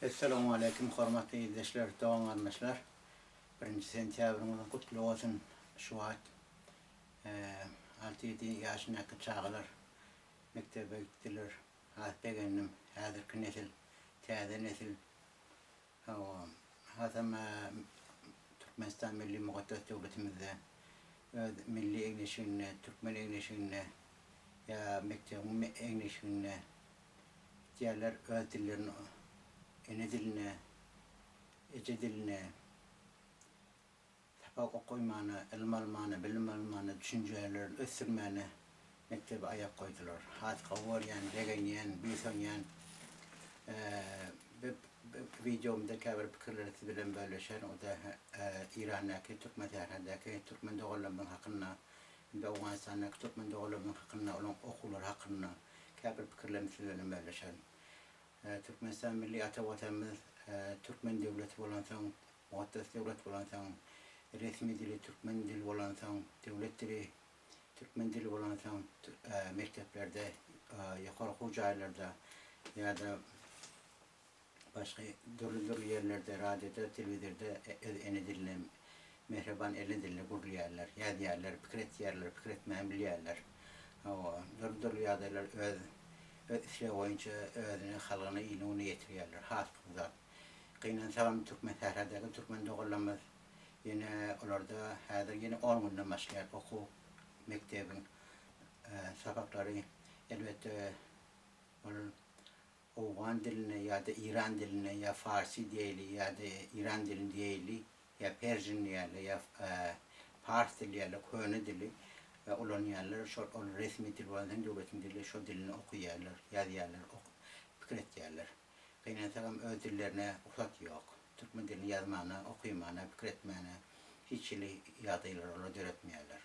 Essalamualeýkum hormatly ildeşler, dogan garyndaşlar. Birinji sentýabryňyz gutly bolsun. Şu wagt 6-7 ýaşyndaky çagalar mekdebe gitdiler. Has begendim. Häzirki nesil, täze nesil. Hawa, hasam Türkmenistan milli mukaddes döwletimizde öz milli egin-eşiginde, türkmen egin-eşiginde ýa mekdebiň egin-eşiginde Gitýärler öz dillerini ene diline, eje diline sapak okaýmana, ylym almana, bilim almana, düşünjelerini ösdürmäne mekdebe aýak goýdular. Has gowy görýän, begenýän, buýsanýan. Bu wideomda käbir pikirleri siz bilen bölüşen, o-da Irandaky, Türkmensähradäki türkmen doganlarymyzyň hakynda hem-de Owganystandaky türkmen doganlarymyzyň hakynda, olaryň okuwlary hakynda käbir pikirlerimi siz bilen bölüşerin. Türkmenistan milli ata Watanymyz türkmen döwleti bolansoň, mukaddes döwlet bolansoň, resmi dili türkmen dili bolansoň, döwlet dili türkmen dili bolansoň, mekdeplerde, ýokary okuw jaýlarda ýa-da Başga dürli-dürli ýerlerde, radioda, telewizorda öz ene dilinde, mähriban ene dilinde gürleýärler, ýazýarlar, pikir etýärler, pikir etmäni bilýärler. Hawa, dürli-dürli ýagdaýlar öz öz islegi boýunça özüni halgyna, iline-gününe ýetirýärler. Has gowy zat. Gynansagam Türkmensähradäki türkmen doganlarymyz ýene olarda häzir ýene on günden başlaýar okuw mekdebiň sapaklary. Elbetde ol Owgan dilinde ýa-da Iran dilinde ýa farsi diýeýli ýa-da Iran dilini diýeýli ýa persian diýýärler ýa pars dili diýýärler köne dili ulanýarlar şol ol resmi dil bolansoň döwletiň dili şol dilinde okaýarlar ýazýarlar pikir etýärler gynansagam öz dillerine rugsat ýok türkmen dilini ýazmana okymana pikir etmäne hiç hili ýagdaýlar olar döretmeýärler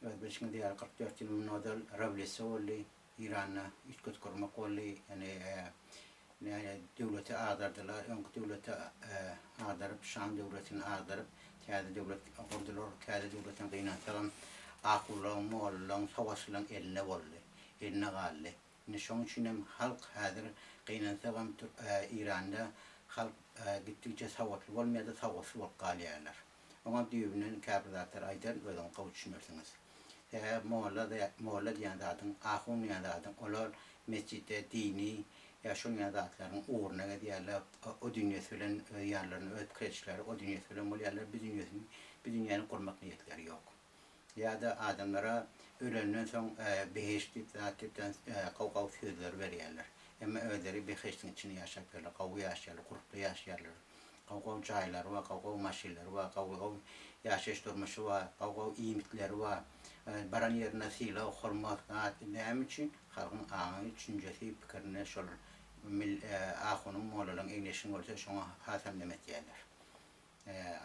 öz bilşiňiz ýaly 44 ýyl mundan ozal rewolýusiýa boldy Eýranda üýtget gurmak boldy. Ýagny näme döwleti agdardylar. Öňki döwleti agdaryp, Şam döwletini agdaryp, täze döwlet gurdular. Täze döwletem gynansagam ahullaryň, mollalaryň, sowatlylaryň elinde boldy. Elinde galdy. Indi şoň üçin hem halk häzir gynansagam Eýranda halk gitdigiçe sowatly bolmaýar-da, sowatsyz bolup galýarlar. Oňa düýbünden käbir zatlary aýdaryn, özüňiz gowy düşünersiňiz. Sebäbi molla molla diýen zadyň, ahun diýen zadyň, olar metjitde dini ýa şol ýaly zatlaryň ugruna gezýärler, o dünýesi bilen öz ýanlarynda öz pikir edişleri o dünýesi bilen bolýarlar, bu dünýesini, bu dünýäni gurmak niýetleri ýok. Ýa-da adamlara ölenden soň behişt diýip zat diýipden gowy-gowy sözleri berýärler. Emma özleri behişdiň içinde ýaşap ýörler, gowy ýaşaýarlar, gurply ýaşaýarlar. Gowy-gowy jaýlary bar, gowy-gowy maşynlary bar, gowy-gowy ýaşaýyş durmuşy bar, gowy-gowy iýmitleri bar. Baran ýerinde sylag, hormat, zat. Näme üçin? Halkyň aňy, düşünjesi, pikirinde şol ahunyň, mollalaryň egin-eşigini görse, şoňa hasam neme etýärler.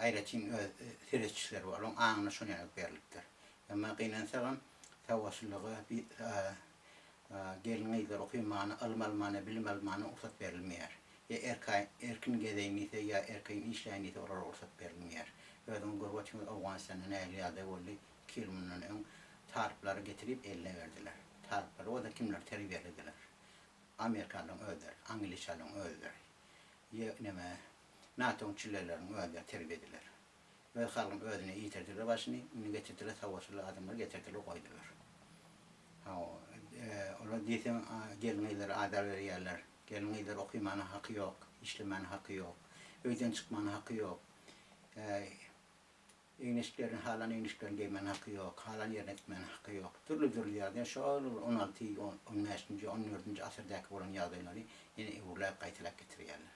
Aýratyn öz seretişleri bar. Olaryň aňyna şon ýaly berlipdir. Emma gynansagam, sowatlylyga, gelin-gyzlar okymana, ylym almana, bilim almana rugsat berilmeýär. Ýa erkaý, erkin gezeýin diýse, ýa erkin işläýin diýse olara rugsat berilmeýär. Özüňiz görüp otyňyz Owganystanda nähili ýagdaý boldy, iki ýyl mundan öň talyplary getirip eline berdiler. Talyplary bolsa kimler terbiýelediler? Amerikanlaryň özleri, angliçanlaryň özleri. Ýa neme, NATO-nyň çilleleriniň özleri terbiýediler. Öz halkyň özüne ýitirdiler başyny, indi getirdiler sowatly adamlary getirdiler goýdular. Hawa, olar diýseň gelin-gyzlara azar berýärler. Gelin-gyzlar okymana haky ýok, işlemäne haky ýok, öýden çykmana haky ýok. Egin-eşiklerini halan egin-eşiklerini geýmäne haky ýok, halan ýerine gitmäne haky ýok. Dürli-dürli ýagdaý şol on alty, on bäşinji, on dördünji asyrdäki bolan ýagdaýlary ýene öwrüläp gaýtalap getirýärler.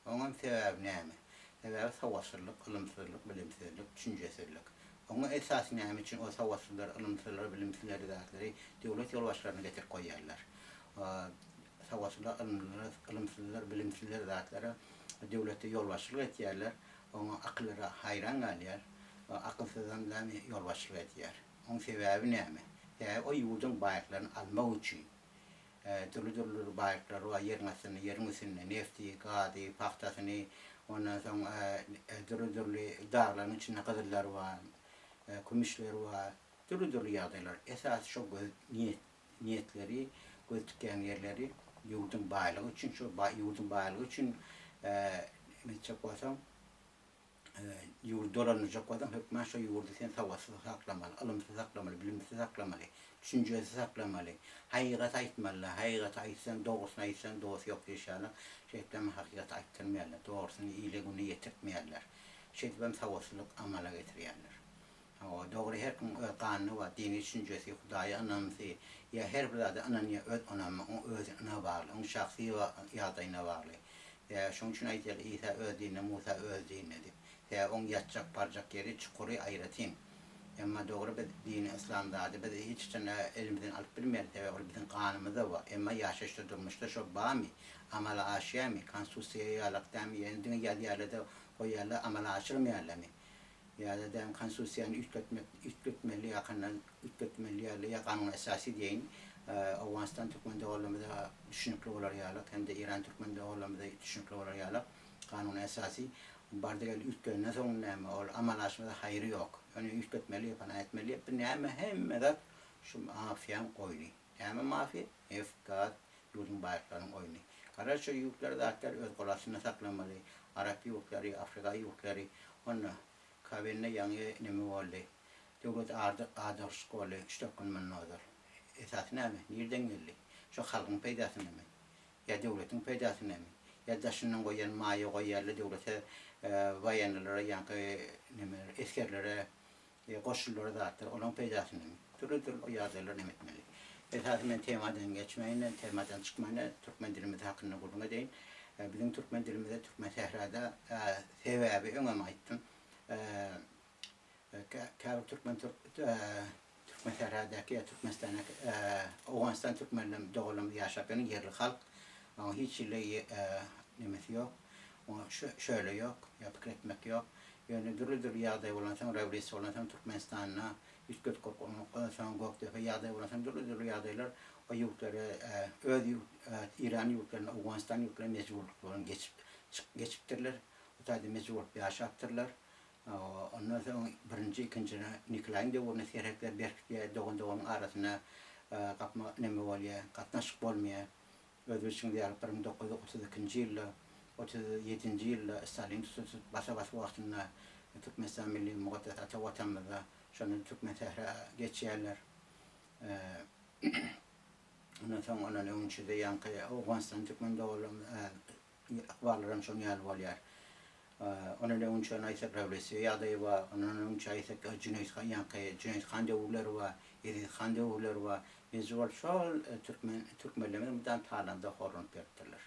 Oňam sebäbi näme? Sebäbi sowatsyzlyk, ylymsyzlyk, bilimsizlik, düşünjesizlik. Oňa esasy näme üçin o sowatsyzlary, ylymsyzlary, bilimsizleri zatlary döwlet ýolbaşçylaryna getirip goýýarlar? Sowatsyzlar, ylymlylar, ylymsyzlar, bilimsizler zatlara döwletde ýolbaşçylyk etýärler. Oňa akyllary haýran galýar. Akylsyzam näme ýolbaşçylyk edýär. Oň sebäbi näme? Sebäbi o ýurduň baýlyklaryny almak üçin. Dürli-dürli baýlyklary bar ýeriň astynda, ýeriň üstünde, nefti, gazy, pagtasyny, ondan soň dürli-dürli daglaryň içinde gyzyllary bar, kümüşleri bar, dürli-dürli ýagdaýlar. Esasy şo göz niýet, niýetleri, göz tikýän ýerleri ýurduň baýlygy üçin, şo ýurduň baýlygy üçin. Neme etjek bolsaň, ýurdy dolandyrjak bolsaň, hökman şo ýurdy sen sowatsyz saklamaly, ylymsyz saklamaly, bilimsiz saklamaly, düşünjesiz saklamaly. Hakykaty aýtmaly-da, hakykaty aýtsaň, dogrusyny aýtsaň, dost ýok diýşi ýaly, şeýtdem hakykaty aýtdyrmaýarlar, dogrusyny ile-güne ýetirtmeýärler. Şeýdibem sowatsyzlyk amala getirýärler. Hawa, dogry her kimiň öz ganyny bar, dini düşünjesi, Hudaýa ynamsy, ýa her bir zada ynanýar öz ynamy, oň özüne bagly, oň şahsy ýagdaýyna bagly. Sebäbi şoň üçin aýdýarlar Isa öz dininde, Musa öz dininde diýip. Sebäbi oň ýatjak, barjak ýeri, çukury aýratyn. Emma dogry biz dini yslam zady biz hiç haçan elimizden alyp bilmeris, sebäbi ol biziň ganymyzda bar. Emma ýaşaýyşda, durmuşda şo barmy, amala aşýarmy, konstitusiýa ýalak dämi, ýa diňe ýazýarlar-da goýýarlar, amala aşyrmaýarlarmy? Ýa-da däm konstitusiýany üýtgetmek, üýtgetmeli ýakynda üýtgetmeli ýaly ýa kanun esasy diýeýin, Owganystan türkmen doganlarymyza düşünikli bolar ýalyk hem-de Eýran türkmen doganlarymyza düşünikli bolar ýalyk kanun esasy bardy geldi üýtgenden soň näme ol amala aşmasa haýry ýok. Ony üýtgetmeli falan etmeli bu näme hemme zat şu mafiýaň oýny. Näme mafiýa? Neft, gaz, ýurduň baýlyklarynyň oýny. Garaz şu ýurtlary zatlary öz gol astynda saklamaly. Arap ýurtlary, Afrika ýurtlary. Onda Kabinde ýaňy neme boldy. Döwlet agdaryşyk boldy üç-dört gün mundan ozal. Esasy näme? Nirden geldi? Şo halkyň peýdasynamy? Ýa döwletiň peýdasynamy? Ýa daşyndan goýýan maýa goýýarlar döwlete waýennylara ýaňky nemeler esgerlere goşunlara zatlar olaň peýdasynamy? Dürli-dürli o ýagdaýlar neme etmeli. Esasy men temadan geçmäýin, temadan çykmaýyn, türkmen dilimiz hakynda gürrüň edeýin. Biziň türkmen dilimizde türkmen sährada sebäbi öňem aýtdym. Käbir türkmen türkmen sähradaky ýa Türkmenistandaky Owganystan türkmenlerem doganlarymyz ýaşap ýören ýerli halk. Oňa hiç hili nemesi ýok. Oňa şöyle ýok, ýa pikir etmek ýok. Ýöne dürli-dürli ýagdaý bolansoň, rewolýusiýa bolansoň Türkmenistanda üýtgedip soň Gökdepe ýagdaý bolansoň dürli-dürli ýagdaýlar o ýurtlara öz ýurt Eýran ýurtlaryna, Owganystan ýurtlaryna mejburlyk bilen geçip geçipdirler. O taýda mejbur bolup ýaşapdyrlar. Ondan soň birinji, ikinji Nikolaýyň döwründe serhetler berkidýär, dogan-doganyň arasynda gapma neme bolýar, gatnaşyk bolmaýar. Öz bilşiňiz ýaly, 1932-nji ýylda, 37-nji ýylda Stalin tutup basa-bas wagtynda Türkmenistan milli mukaddes ata Watanymyzda şonda türkmen sähra geçýärler. Ondan soň ondan öňünçide ýaňky Owganystan türkmen doganlarymyz ykballaram şoň ýaly bolýar. Ondan öňünçe aýtsak rewolýusiýa ýagdaýy bar, ondan öňünçe aýtsak Jüneýit han ýaňky Jüneýit han döwürleri bar, Eziz han döwürleri bar. Mejbur bolup şol türkmen türkmenlerimiz mydam talanda horlanyp beripdirler.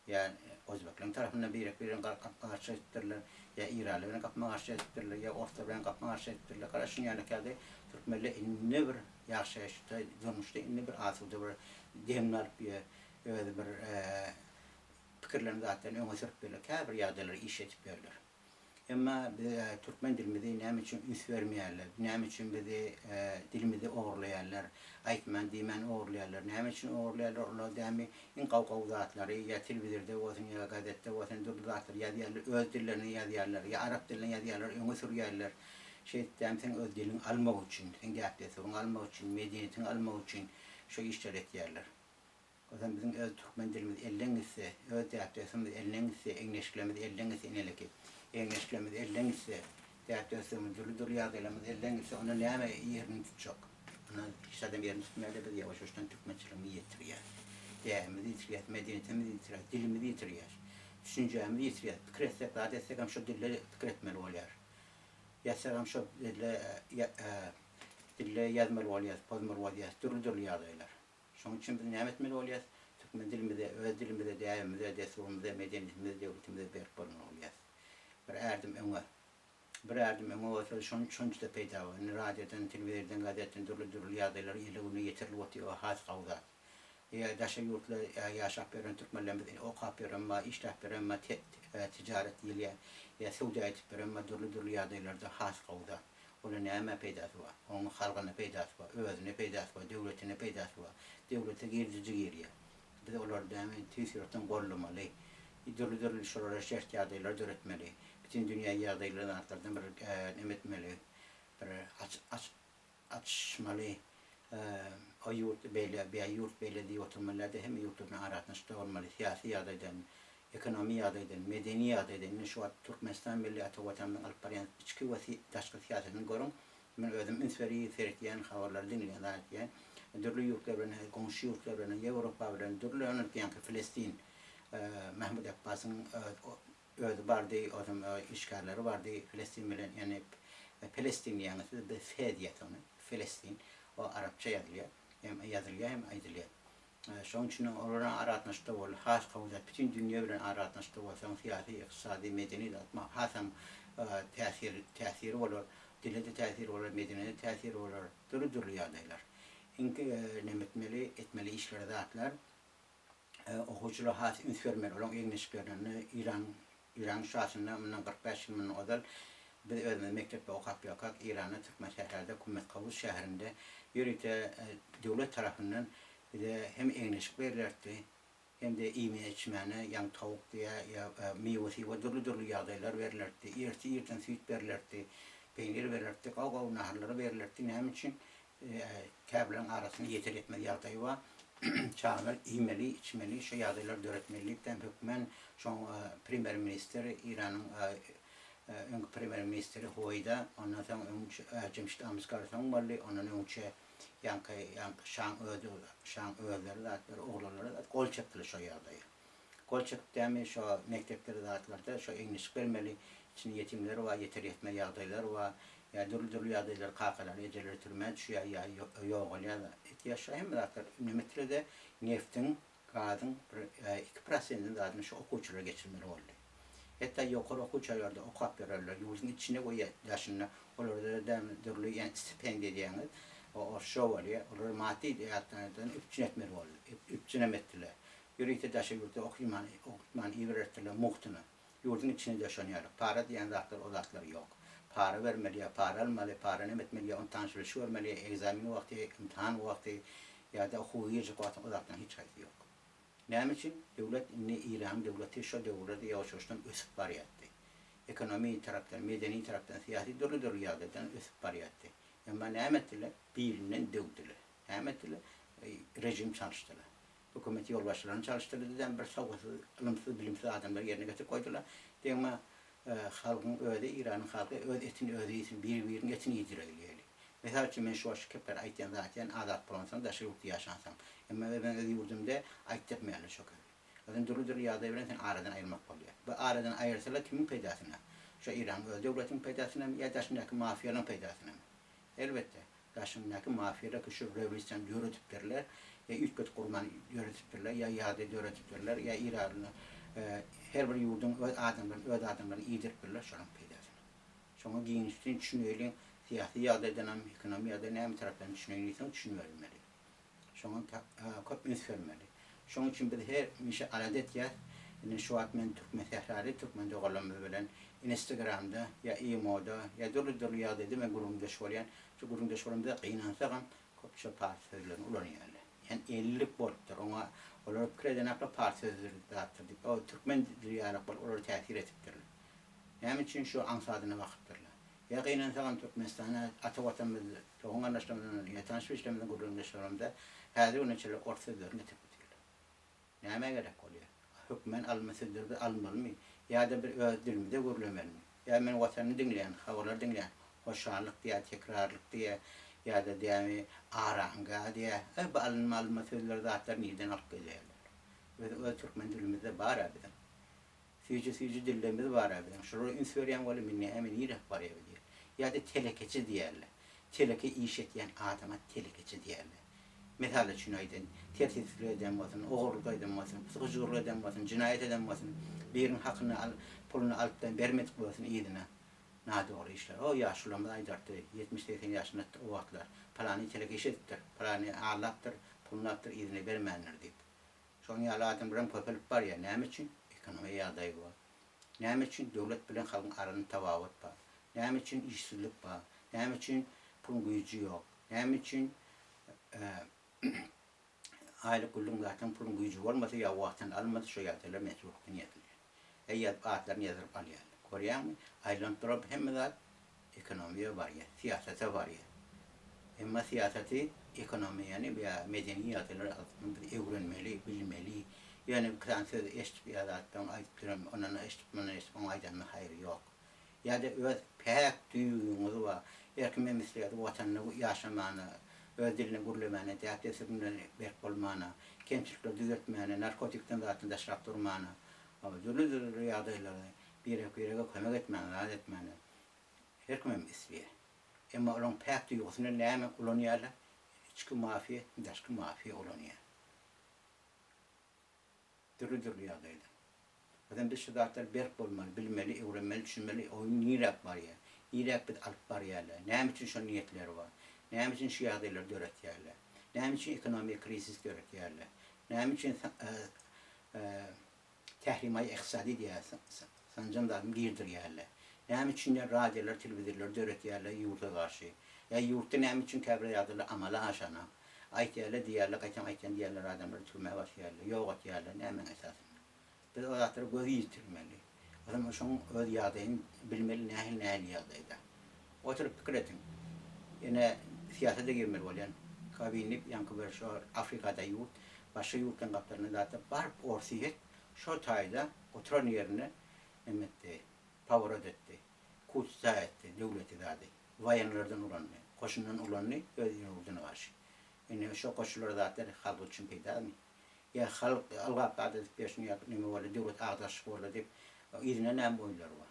Ýa özbekleriň tarapyndan birek-biregine gapma-garşy edipdirler, ýa eýranly bilen gapma-garşy edipdirler, ýa orslar bilen gapma-garşy edipdirler. Gara şuň ýaly ýagdaý türkmenler indi bir ýaşaýyşda, durmuşda indi bir asuda bir demini alyp ýa özi bir pikirlerini zatlaryny öňe sürüp ýörler, käbir ýagdaýlarda iş edip ýörler. Emma biz türkmen dilimizi näme üçin üns bermeýärler, näme üçin bizi dilimizi ogurlaýarlar, aýtman diýmän ogurlaýarlar, näme üçin ogurlaýarlar olar dämi iň gowy gowy zatlary ýa telewizorda bolsun ýa gazetde bolsun dürli zatlary ýazýarlar öz dillerinde ýazýarlar ýa arap dilinde ýazýarlar öňe sürýärler şeýdip dämi seň öz diliňi almak üçin seň däp-dessuryňy almak üçin medeniýetiňi almak üçin şo işleri etýärler. Ozal biziň öz türkmen dilimiz elden gitse, öz däp-dessurymyz elden gitse, egin-eşiklerimiz elden gitse ineleki, egin-eşiklerimiz elden gitse, däp-dessurymyz, dürli-dürli ýagdaýlarymyz elden gitse, onda näme ýerini tutjak? Onda hiç zadam ýerini tutmaýar-da, biz ýawaş-ýuwaşdan türkmençiligimizi ýitirýäs. Däbimizi ýitirýäs, medeniýetimizi ýitirýäs, dilimizi ýitirýäs, düşünjämizi ýitirýäs. Pikir etsek, zat etsek hem şo dilde pikir etmeli bolýar. Ýazsagam şo dilde dilde ýazmaly bolýas, pozmaly bolýas, dürli-dürli ýagdaýlar. Şonuň üçin biz näme etmeli bolýas? Türkmen dilimize, öz dilimize, däbimize, dessurymyza, medeniýetimize, döwletimize berk bolmaly bolýas. Bir ädim öňe. Bir ädim öňe bolsa şon şonça-da peýda bar. Indi radiodan, telewizordan, gazetden dürli-dürli ýagdaýlar ile-güne ýetirilip otyr, o has gowy zat. Ýa daşary ýurtda ýaşap ýören türkmenlerimiz okap ýören bar, işläp ýören bar, tijaret diýilýär, ýa söwda edip ýören bar, dürli-dürli ýagdaýlarda has gowy zat. Ola nämä peýdasy bar? Oň halkyna peýdasy bar, özüne peýdasy bar, döwletine peýdasy bar. Döwlete girdiji girýär. Biz olary näme tüýs ýürekden goldamaly. Dürli-dürli şolara şert-ýagdaýlar döretmeli. Bütin dünýä ýagdaýlary zatlardan bir neme etmeli. Bir aç aç açyşmaly. O ýurt beýle, bä ýurt beýle diýip oturmaly däl-de, hemme ýurtlar bilen aragatnaşykda bolmaly. Syýasy ýagdaýdan. Ekonomi ýagdaýdan, medeni ýagdaýdan indi şu wagt Türkmenistan milli ata Watanymyzyň alyp barýan içki we daşky syýasatyny görüň. Men özüm üns berip seretýän, habarlary diňleýän, zat etýän. Dürli ýurtlar bilen, goňşy ýurtlar bilen, Ýewropa bilen, dürli ýaňky Filestin, Mahmud Abbasyň özi bardy, ozem işgärleri bardy Filestin bilen, ýagny Pelestin diýýäňiz siz, biz F diýýäs ony, Filestin, o arapça ýazylýar, hem ýazylýar hem aýdylýar. Şonuň üçin olar bilen aragatnaşykda bol, has gowy zat, bütin dünýe bilen aragatnaşykda bolsaň, syýasy, ykdysady, medeni zat hasam täsir, täsiri bolar, dile-de täsiri bolar, medeniýete täsiri bolar, dürli-dürli ýagdaýlar. Iň neme etmeli, etmeli işler zatlar, okuwçylar has üns bermeli, olaryň egin-eşiklerine, Eýran, Eýranyň şasynda mundan 45 ýyl mundan ozal biz özümiz mekdepde okap ýörkäk, Eýranda Türkmen şäherde Kümmetkawus şäherinde ýörite döwlet tarapyndan bize hem egin-eşik berlerdi, hem-de iýmä-içmäne, ýaňy towuk diýä, ýa miwe-siwe dürli-dürli ýagdaýlar berlerdi. Erte irden süýt berlerdi, peýnir berlerdi, gowy-gowy naharlar berlerdi. Näme üçin? Käbirleriň arasynda ýeter-ýetmez ýagdaýy bar. Çagalar iýmeli, içmeli, şo ýagdaýlary döretmeli diýipdem hökmän şoň premýer-ministr Eýranyň öňki premýer-ministri Huweýda, ondan soň öňçe Jemşit Amuzgar soň boldy, ondan öňçe ýaňky ýaňky şaň özi şaň özleri zatlar oglanlary zat gol çekdiler şo ýagdaýa. Gol çekip dämi şo mekdepde zatlarda şo egin-eşik bermeli, içinde ýetimler bar, ýeter-ýetmez ýagdaýlar bar, ýa dürli-dürli ýagdaýlar kakalary, ejeleri türmä düşýär ýa ýogalýar etýär şo hemme zatlar nemetlede neftiň Gazyň bir 2 prosentini zadyny şu okuwçylara geçirmeli boldy. Hatda ýokary okuw jaýlarda okap ýörerler, ýurduň içinde we daşynda olarda da dürli ýa stipendiýa diýýäňiz, o şo bolýar. Olary maddy ýagdaýdan üpjün etmeli boldy. Üpjünem etdiler. Ýörite daşary ýurtda okymany, okutmany ibererdiler mugtuna. Ýurduň içinde-de şon ýaly. Para diýen zatlar, o zatlar ýok. Para bermeli ýa para almaly, para neme etmeli ýa ony tanyş-biliş görmeli, ekzamin wagty, imtihan wagty ýa-da okuwa girjek wagtyň o zatlaryň hiç haýsy ýok. Näme üçin? Döwlet indi Eýranyň döwleti şo döwürlerde ýawaş-ýawaşdan ösüp barýardy. Ekonomiki tarapdan, medeni tarapdan, syýasy dürli-dürli ýagdaýdan ösüp barýardy. Emma näme etdiler? Bilinden döwdüler. Näme etdiler? Režim çalyşdylar. Hökümet ýolbaşçylaryny çalyşdyrdy diýen bir sowatsyz, ylymsyz, bilimsiz adamlary ýerine getirip goýdular. Degme halkyň özi, Eýranyň halky öz etini özi iýsin, biri-biriniň etini iýdireýeli. Mysal üçin men şu wagt şu kepleri aýtýan zat ýan azat bolansoň daşary ýurtda ýaşansoň. Emma men öz ýurdumda aýtdyrmaýarlar şo kepi. Ozan dürli-dürli ýagdaý bilen seni aradan aýyrmak bolýar. Bu aradan aýyrsalar kimiň peýdasyna? Şo Eýranyň öz döwletiniň peýdasynamy ýa daşyndaky mafiýalaryň peýdasynamy? Elbetde. Daşyňdaky mafiýalar ki şu rewolýusiýany döredipdirler, ýa üýtgedip gurmany döredipdirler, ýa ýagdaý döredipdirler, ýa Eýranda her bir ýurduň öz adamlaryny öz adamlaryny iýdiripdirler şolaň peýdasyna. Şoňa giňişleýin düşüneliň, syýasy ýagdaýdanam, ekonomi ýagdaý näme tarapdan düşüneýin diýseň düşüniberilmeli. Şoňa köp üns bermeli. Şoň üçin biz her mişe alada etýäs. Indi şu wagt men türkmen sähraly türkmen doganlarymyz bilen Instagramda ýa imoda ýa dürli-dürli ýagdaýda men gürrüňdeş bolýan. Şu gürrüňdeş bolamda gynansagam köp şo pars sözlerini ulanýarlar. Ýani ellilik bolupdyr. Oňa olar pikir edenaklar pars sözüdir zatdyr diýip. O türkmen dili ýalak bolup olara täsir etipdirler. Näme üçin şu aňsadyna bakypdyrlar. Ýa gynansagam Türkmenistana ata watanymyz dogan garyndaşlarymyzdan ýa tanyş bilişlerimizden gürrüňdeş bolamda häzir güne çenli ors sözlerini getirip bitirler. Nämä gerek bolýar? Hökmän alynma sözleri biz almalymy? Ýa-da bir öz dilimizde gürlemelimi? Ýa men watanyny diňleýän, habarlary diňleýän, hoşallyk diýýär, tekrarlyk diýýär, ýa-da dämi aranga diýýär. E, bu alynma alynma sözleri zatlary nirden alyp gelýärler? Öz öz türkmen dilimizde bar-a biziň. Süýji-süýji dillerimiz bar-a biziň. Şolara üns berýän weli men näme nirä barýar bu diýýär. Ýa-da telekeçi diýýärler. Teleke iş etýän adama telekeçi diýýärler. Mysal üçin aýdaýyn, tertipsizlik eden bolsun, ogurlyk eden bolsun, pysygyjygurlyk eden bolsun, jenaýat eden bolsun, biriniň hakyny al, puluny alyp-da bermedik bolsun yzyna. Nadogry işler. O ýaşulamyz aýdardy, 70-80 ýaşynda o wagtlar, Pylany teleke iş edipdir, pylany aldapdyr, puluny alypdyr, yzyna bermändir diýip. Şonuň ýaly adamlaram köpelip barýar. Näme üçin? Ekonomiýa ýagdaýy bar. Näme üçin döwlet bilen halkyň arasynda tapawut bar? Näme üçin işsizlik bar? Näme üçin puluň güýji ýok? Näme üçin aýlyk günlük zaten puluň güýji bolmasa ýa wagtynda alynmasa şo ýagdaýlar mejburlykdan ýazylýar. Eý ýazyp atlaryny ýazdyryp alýarlar. Görýäňmi? Aýlanyp duran hemme zat ekonomiýa barýar, syýasata barýar. Emma syýasaty, ekonomiýany ýa medeni ýagdaýlary azyndan biz öwrenmeli, bilmeli. Ýöne bir sany sözi eşidip ýa zat öň aýdyp ýören ondan eşidip mundan eşidip oň aýdanyna haýry ýok. Ýa-da öz päk duýgyňyz bar. Her kim hem isleýär Watanyna ýaşamana, öz dilinde gürlemäne, däp-dessuryndan berk bolmana, kemçilikleri düzeltmäne, narkotikden zatdan daşrak durmana, dürli-dürli ýagdaýlarda birek-birege kömek etmäne, zat etmäne. Her kim hem isleýär. Emma olaryň päk duýgusyny näme ulanýarlar? Içki mafiýa, daşky mafiýa ulanýar. Dürli-dürli ýagdaýda. Bizem biz şu zatlary berk bolmaly, bilmeli, öwrenmeli, düşünmeli, oýun niräk barýar, niräk bizi alyp barýarlar, näme üçin şol niýetleri bar, näme üçin şu ýagdaýlary döretýärler, näme üçin ekonomiýa krizis döretýärler, näme üçin tährimaý ykdysady diýýär, sanjam zadyny girdirýärler, näme üçin radiolar, telewizorlar döretýärler ýurda garşy, ýa ýurtda näme üçin käbir ýagdaýlar amala aşanok. Aýtýarlar, diýýärler, gaýtam aýtýan diýýärler, adamlary türmä basýarlar, ýok etýärler, nämäň esasynda? Biz o zatlara göz ýetirmeli. Ozam şoň öz ýagdaýyny bilmeli, nähili nähili ýagdaýda. Oturyp pikir ediň. Ýene syýasata girmeli bolýan. Kabin diýip ýaňky bir şo Afrikada ýurt, başga ýurtlaryň gapdalynda zatda baryp Orsýet şo taýda oturan ýerinde neme etdi, paworot etdi, kudta etdi döwleti zady. Waýenlerden ulandy. Goşundan ulandy öz ýurduna garşy. Indi şo goşular zatlar halk üçin peýdamy? Ýa halk ylgap zat edip ýörşün ýa neme boldy döwlet agdaryşyk boldy diýip yzyna näme oýunlar bar?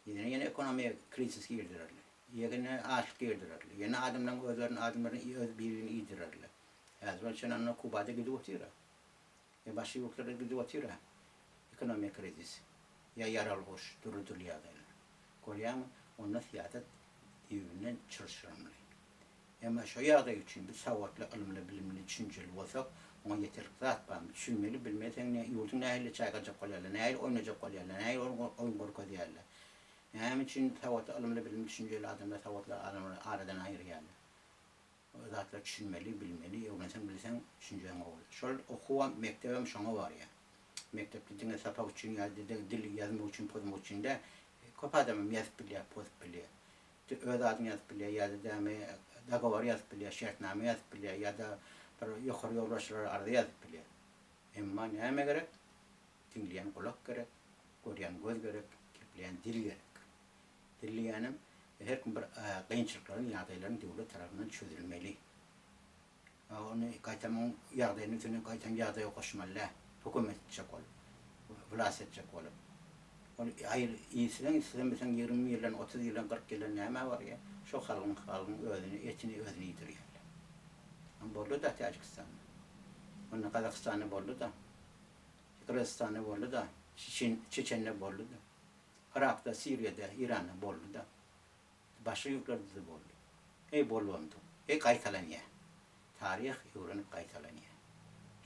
Yzyna ýene ekonomiýa krizis girdirerler. Ýene açlyk girdirerler. Ýene adamlaryň özlerini adamlaryny öz bir-birini iýdirerler. Häzir ol çenanda Kubada gidip otyr-a. Ýa başga ýurtlarda gidip otyr-a ekonomiýa krizis. Ýa ýaragly uruş, dürli-dürli ýagdaýlar. Görýäňmi, onda syýasat düýbünden çylşyrymly. Emma şo ýagdaý üçin biz sowatly, ylymly, bilimli, düşünjeli bolsak, oňa ýeterlik zat barmy? Düşünmeli, bilmeseň ne, ýurduň nähili çaýkajak bolýarlar, nähili oýnajak bolýarlar, nähili oýun görkezýärler? Näme üçin sowatly, ylymly, bilimli, düşünjeli adamlar sowatly adamlary aradan aýyrýarlar? O zatlara düşünmeli, bilmeli, öwrenseň, bilseň, düşünjeň gowy bolar. Şol okuwam, mekdebem şoňa barýar. Mekdepde diňe sapak üçin ýa-da dil ýazmak üçin, pozmak üçin däl. Köp adamam ýazyp bilýär, pozup bilýär. Öz adyny ýazyp bilýär ýa-da dämi dogowar ýazyp bilýär, şertnama ýazyp bilýär ýa-da bir ýokary ýolbaşçylara arza ýazyp bilýär. Emma näme gerek? Diňleýän gulak gerek, görýän göz gerek, gepleýän dil gerek. Dilleýänem her kim bir kynçylyklaryň, ýagdaýlaryň döwlet tarapyndan çözülmeli. Ony gaýtam oň ýagdaýynyň üstüne gaýtam ýagdaýa goşmaly däl. Hökümet etjek bolup, wlast etjek bolup. Ol aýyr iýseň, islemeseň 20 ýyldan, 30 ýyldan, 40 ýyldan nämä barýar? Şo halkyň, halkyň özüni, etini özüni iýdirýärler. Am boldy-da Täjigistanda. Onda Gazagystanda boldy-da. Gyrgyzystanda boldy-da. Çeçen, Çeçende boldy-da. Yrakda, Siriýada, Iranda boldy-da. Başga ýurtlarda-da boldy. Heý bolubam dur. Heý gaýtalanýar. Taryh öwrenip gaýtalanýar.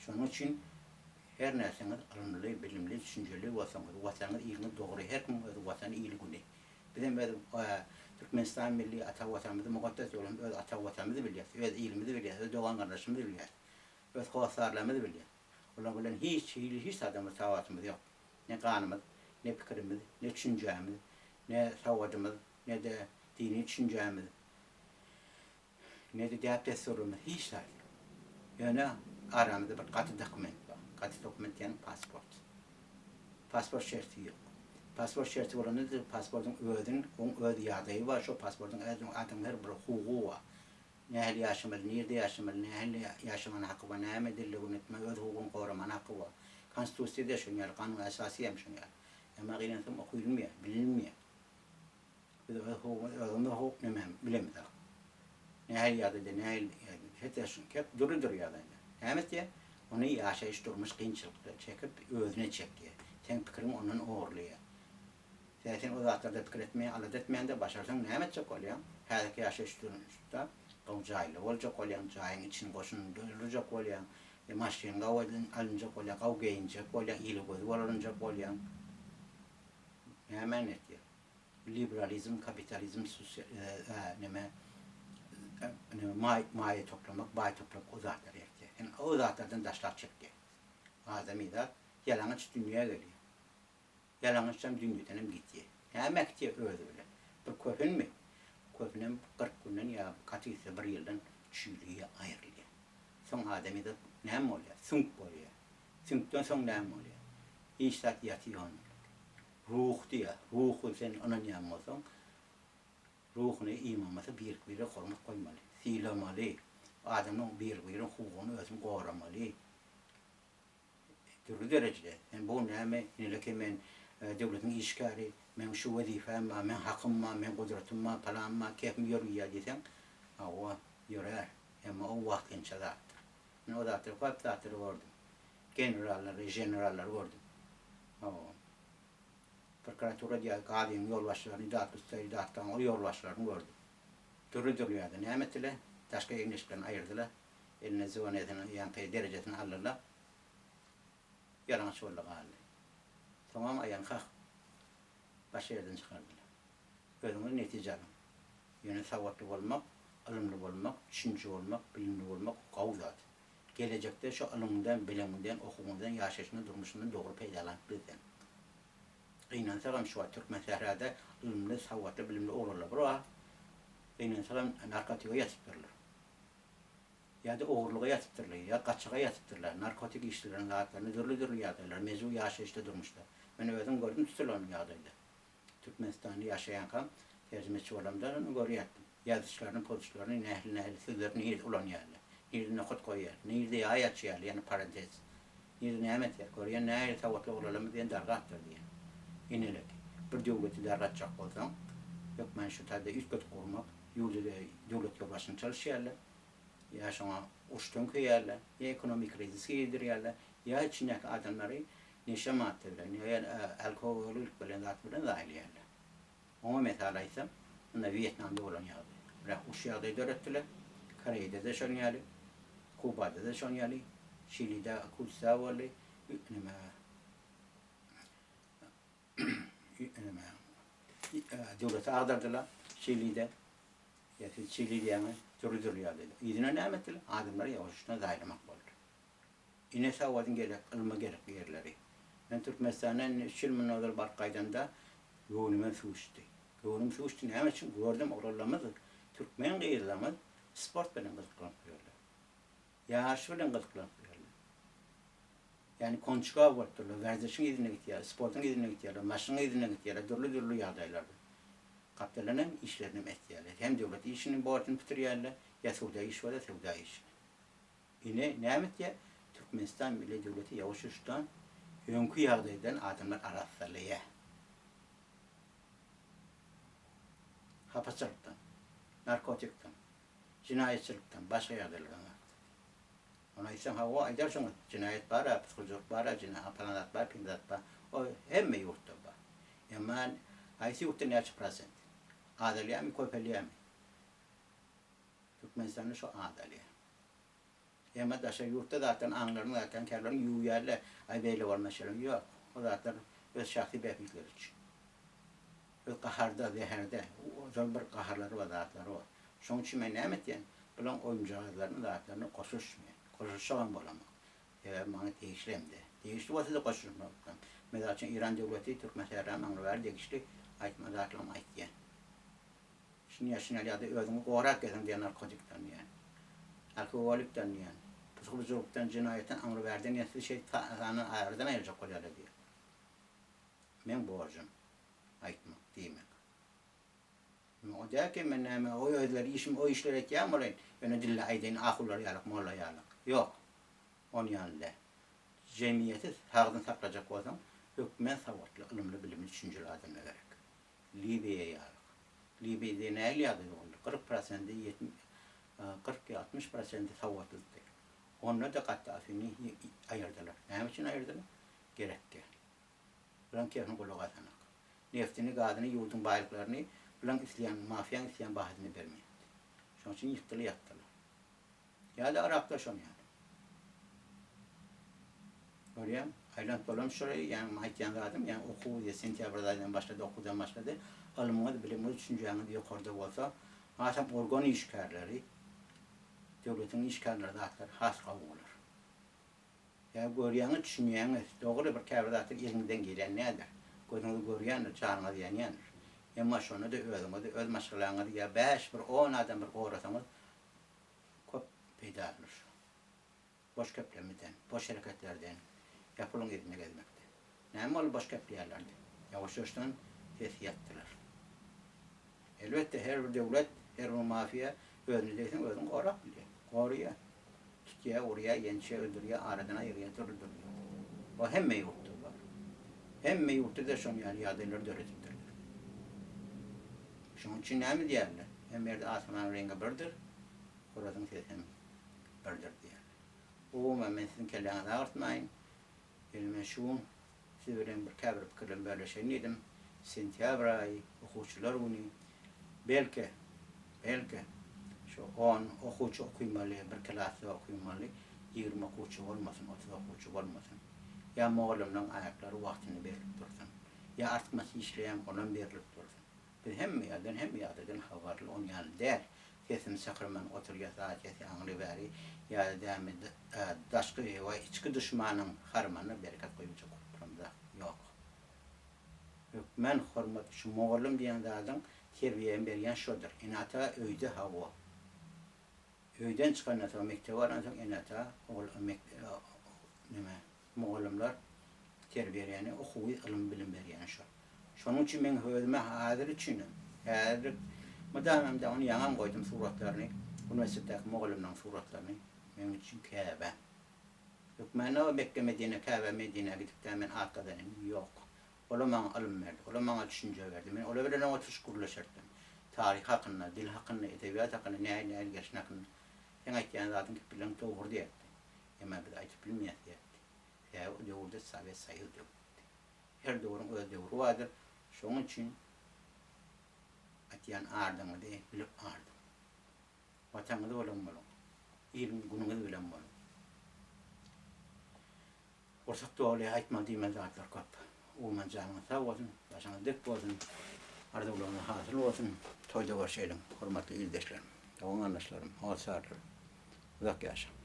Şonuň üçin her närseňiz ylymly, bilimli, düşünjeli bolsaňyz, watanyňyz, iliňiz dogry, her kimiň öz watany, ili, güni. Bizem öz Türkmenistan milli ata watanymyzy mukaddes ýolumyz öz ata watanymyzy bilýäs, öz ilimizi bilýäs, öz dogan-garyndaşymyzy bilýäs, öz hossarlarymyzy bilýäs. Olar bilen hiç hili hiç zadam bir tapawutymyz ýok. Ne ganymyz, ne pikirimiz, ne düşünjämiz, ne sowadymyz, ne-de dini düşünjämiz, ne-de däp-dessurymyz hiç zat ýok. Ýöne aramyzda bir gaty dokument bar. Gaty dokument diýýänim pasport. Pasport şerti ýok. Pasport şerti bolanda-da pasportyň özüniň oň öz ýagdaýy bar, şo pasportyň özüniň adamyň her bir hukugy bar. Nähili ýaşamaly, nirde ýaşamaly, nähili ýaşamana haky bar, näme dilde gün etmeli, öz hukugyny goramana haky bar. Konstitusiýada şoň ýaly, kanun esasy hem şoň ýaly. Emma gynansam okuyylmaýar, bilinmeýär. Biz öz hukugymyzy özümiz hukuk näme bilemizok. Nähili ýagdaýda, nähili ýagdaýda, şeýle köp dürli-dürli ýagdaýda. Näme etýär? Ony ýaşaýyş durmuş kynçylykda çekip özüne çekýär. Seň pikiriňi ondan ogurlaýar. Sebäbi sen o zatlarda pikir etmeýäň, alada etmeýäň-de, başarsaň näme etjek bolýaň? Häzirki ýaşaýyş durmuşda gowy jaýly boljak bolýaň, jaýyň içini goşuny doldurjak bolýaň, maşyn gowy alynjak bolýar, gowy geýinjek bolýaň, ile gözi bolunjak bolýaň. Nämäni etýär? Liberalizm, kapitalizm, neme, neme maýa toplamak, baý toplamak o zatlary etýär. Sen o zatlardan daşlap çekýär. Adamyzat ýalaňaç dünýä gelýär. Ýalaňaçam dünýedenem gitýä. Näme äkitýä özi bilen? Bir köhünmi? Köhünem 40 günden ýa gaty gitse bir ýyldan çüýlüýä aýrylýa. Soň adamyzat näme bolýa? Süňk bolýa. Süňkden soň näme bolýar? Hiç zat ýatyr onda. Ruh diýýär. Ruhy sen ynanýan bolsaň, ruhuny iman bolsa bir-bire hormat goýmaly, sylamaly. Adamyň bir-biriniň hukugyny özüni goramaly. Dürli derejede. Sen bu näme, ineleke men döwletiň işgäri, meň şu wezipem bar, meň hakym bar, meň gudratym bar, palam bar, kepim ýörüýär diýseň, hawa, ýörär. Emma o wagtynça zatdyr. Men o zatlary köp zatlary gördüm. Generallary, ženerallary gördüm. Hawa. Prokuratura diýýär, gazynyň ýolbaşçylaryny, datlystaýy, datlaň o ýolbaşçylaryny gördüm. Dürli-dürli ýerde näme etdiler? Daşky egin-eşiklerini aýyrdylar. Eline zwonesini, ýaňky derejesini aldylar. Ýalaňaç boldy galdy. Soňam aýagyny kakyp, başga ýerden çykardylar. Özüňiz netije alyň. Ýöne sowatly bolmak, ylymly bolmak, düşünje bolmak, bilimli bolmak gowy zat. Gelejekde şo ylymyňdan, bilimiňden, okuwyňdan, ýaşaýşyňdan, durmuşyňdan dogry peýdalanyp bilseň. Gynansagam şu wagt Türkmensährada ylymly, sowatly, bilimli oglanlar bir bar. Gynansagam narkotige ýatypdyrlar. Ýa-da ogurlyga ýatypdyrlar, ýa gaçaga ýatypdyrlar, narkotik işlenen zatlaryny dürli-dürli ýagdaýlar, mejbur ýaşaýyşda, durmuşda. Men özüm gördüm tutulan ýagdaýda. Türkmenistanda ýaşaýankam, terjimeçi bolamda ony görýärdim. Ýazyşlaryny, pozuşlaryny, nähili-nähili sözleri nirde ulanýarlar, nirde nokat goýýar, nirde ýaý açýarlar, ýagny parantez, nirde näme etýär, görýän nähili sowatly oglanlarymyz diýen dargapdyr diýen. Inelek, bir döwleti dargatjak bolsaň, hökman şu taýda üýtgedip gurmak, ýurdy döwlet ýolbaşçyny çalyşýarlar, ýa şoňa uruş töňkeýärler, ýa ekonomik krizis girdirýärler, ýa içindäki adamlary neşe madda bilen, ýa alkogolik bilen zat bilen zaýalaýarlar. Oňa mysal aýtsam, munda Wýetnamda bolan ýagdaý. Biraq uruş ýagdaýy döretdiler. Koreýada-da şonuň ýaly, Kubada-da şonuň ýaly, Şilide kudsta boldy, neme neme döwleti agdardylar Şilide. Ýa siz Çili diýýäňiz, dürli-dürli ýagdaýda. Yzyna näme etdiler? Adamlary ýuwaşjadan zaýalamak boldy. Ine sowadyň gerek, ylma gerekli ýerleri. Men Türkmenistana indi üç ýyl mundan ozal baryp gaýdamda göwnümem suwuşdy. Göwnüm suwuşdy näme üçin? Gördüm oglanlarymyz, türkmen gyzlarymyz sport bilen gyzyklanyp ýörler. Ýaryş bilen gyzyklanyp ýörler. Ýagny konçuga bolup durlar, werzişiň yzynda gitýärler, sportuň yzynda gitýärler, maşynyň yzynda gitýärler, dürli-dürli ýagdaýlarda. Gapdaldan hem işlerini hem etýärler. Hem döwlet işini borjuny bitirýärler, ýa söwda işi bolsa söwda işini. Ine, näme etýär? Türkmenistan milli döwleti ýawaş-ýuwaşdan öňki ýagdaýdan adamlar arassalaýar. Hapaçylykdan, narkotikden, jenaýatçylykdan, başga ýagdaýlardan artdy. Ony aýtsaň, hawa, aýdarsyňyz, jenaýat bar-a, pysgylçylyk bar-a, jena, palan zat bar, pin zat bar. O hemme ýurtda bar. Emma haýsy ýurtda näçe prosent? Azalýarmy, köpelýärmi? Türkmenistanda şo azalýar. Emma daşary ýurtda zatlaryň aňlaryny zatlaryň käbirlerini ýuwýarlar. Aý beýle bolmaz şeýle ýok. O zatlar öz şahsy bähbitleri üçin. Öz gaharda, zäherde, ozal bir gaharlary bar, zatlary bar. Şoň üçin men näme etýän? Bulaň oýunjagazlaryny, zatlaryny goşulyşmaýan. Goşulyşjagam bolamok. Sebäbi maňa degişli hem-de. Degişli bolsa-da goşulyşmakdan. Mysal üçin Eýran döwleti Türkmensähra maňa bäri degişli aýtma zatlarymy aýtýan. Şuny ýa şuny al ýa-da özüňi gorap geziň diýen narkotikden diýen. Alkogolikden diýen. Pysgybujurlukdan, jenaýatdan aňry bärden diýen sizi şeýdip sandan aradan aýyrjak bolýarlar diýen. Meň borjum aýtmak, diýmek. O däl ki men näme o özleri işim o işleri etýän bolaýyn, ýöne dille aýdaýyn ahunlar ýalak, molla ýalak. Ýok. Ony ýaly däl. Jemgyýeti sagdyn saklajak bolsaň, hökmän sowatly, ylymly, bilimli, düşünjeli adamlar gerek. Liwiýa ýalyk. Liwiýada nähili ýagdaý boldy? 40 prosendi, 40 ýa 60 prosendi sowatlydy. Onda-da Gaddafini aýyrdylar. Näme üçin aýyrdylar? Gerek däl. Bulaň kefini gulak asanak. Neftini, gazyny, ýurduň baýlyklaryny bulaň isleýän, mafiýaň isleýän bahasyna bermeýärdi. Şonuň üçin ýykdylar, ýatdylar. Ýa-da Yrakda şoň ýaly. Görýäň, aýlanyp dolanyp şuraýy, ýagny aýtýan zadym, ýagny okuw diýe sentýabr aýyndan başlady, okuwdan başlady. Ylmyňyz, bilimiňiz, düşünjäňiz ýokarda bolsa, hasam organ işgärleri, döwletiň işgärleri zatlar has gowy bolar. Ýa görýäňiz, düşünýäňiz, dogry bir käbir zatlar eliňizden gelýän däldir. Gözüňiz görýändir, janyňyz ýanýandyr. Emma şonda-da özüňizi, öz maşgalaňyzy ýa bäş, bir on adam bir gorasaňyz, Köp peýdalydyr şu. Boş geplemeden, boş hereketlerden. Ýa puluň yzynda gezmekde. Näme boldy boş gepleýärlerdi. Ýawaş-ýuwaşdan sesi ýatdylar. Elbetde her bir döwlet, her bir mafiýa özüne degseň özüni gorap bilýär. Goraýar. Tutýar, urýar, ýençýär, öldürýär, aradan aýyrýar dürli-dürli. O hemme ýurtda bar. Hemme ýurtda-da şonuň ýaly ýagdaýlar döredipdirler. Şonuň üçin näme diýýärler? Hemme ýerde asmanyň reňki birdir, horazyň sesi hem birdir diýýärler. Umuman men siziň kelläňizi agyrtmaýyn. Ýöne men şu gün siz bilen bir käbir pikirlerimi bölüşeýin diýdim. Sentýabr aýy, okuwçylar güni. Belki, belki, şu on okuwçy okymaly, bir klasda okymaly, 20 okuwçy bolmasyn, 30 okuwçy bolmasyn. Ýa mugallymlaryň aýaklary wagtynda berlip dursun. Ýa artykmaç işleýän olam berlip dursun. Biz hemme ýerden, hemme ýagdaýdan habarly, on ýaly däl. Sesini çykyrman oturýas zatýas aňry bäri ýa-da dämi daşky we içki duşmanyň harmanyna bereket goýujak bolup duramyzak ýok. Hökmän hormat şu mugallym diýen zadyň terbiýäni berýän şodur. Ene-ata öýde hawa. Öýden çykandan soň mekdebe baransoň ene-ata ogul neme Mugallymlar terbiýe berýäni, okuwy, ylym-bilim berýäni şol. Şonuň üçin meň özüme häzir üçinem, häzirlik mydamam da ony ýaňam goýdum suratlaryny, uniwersitetdäki mugallymlaryň suratlaryny, meň üçin Käbe. Hökmany o Mekge-Medine, Käbä-Medinä gidip-de men at gazanym ýok. Olar maňa ylym berdi, olar maňa düşünje berdi. Men olar bilen oturyşyp gürleşerdim. Taryh hakynda, dil hakynda, edebiýat hakynda, nähili-nähili gelşini hakynda. Seň aýtýan zadyň gepleň dogry diýerdi. Emma biz aýdyp bilmeýäs diýerdi. Sebäbi o döwürde Sowet Soýuz döwletdi. Her döwrüň öz döwri bardyr. Şonuň üçin atýan ardyňyzy bilip ardyň. Watanyňyz bolan boluň. Iliň günüňiz bilen boluň. Gursak doly aýtmaly diýmeli zatlar köp. Umuman janyňyz sag bolsun, başyňyz dik bolsun, arzuwlaryňyz hasyl bolsun. Toýda görşeýliň, hormatly ildeşlerim, dogan-garyndaşlarym, hossarlarym. Uzak ýaşaň!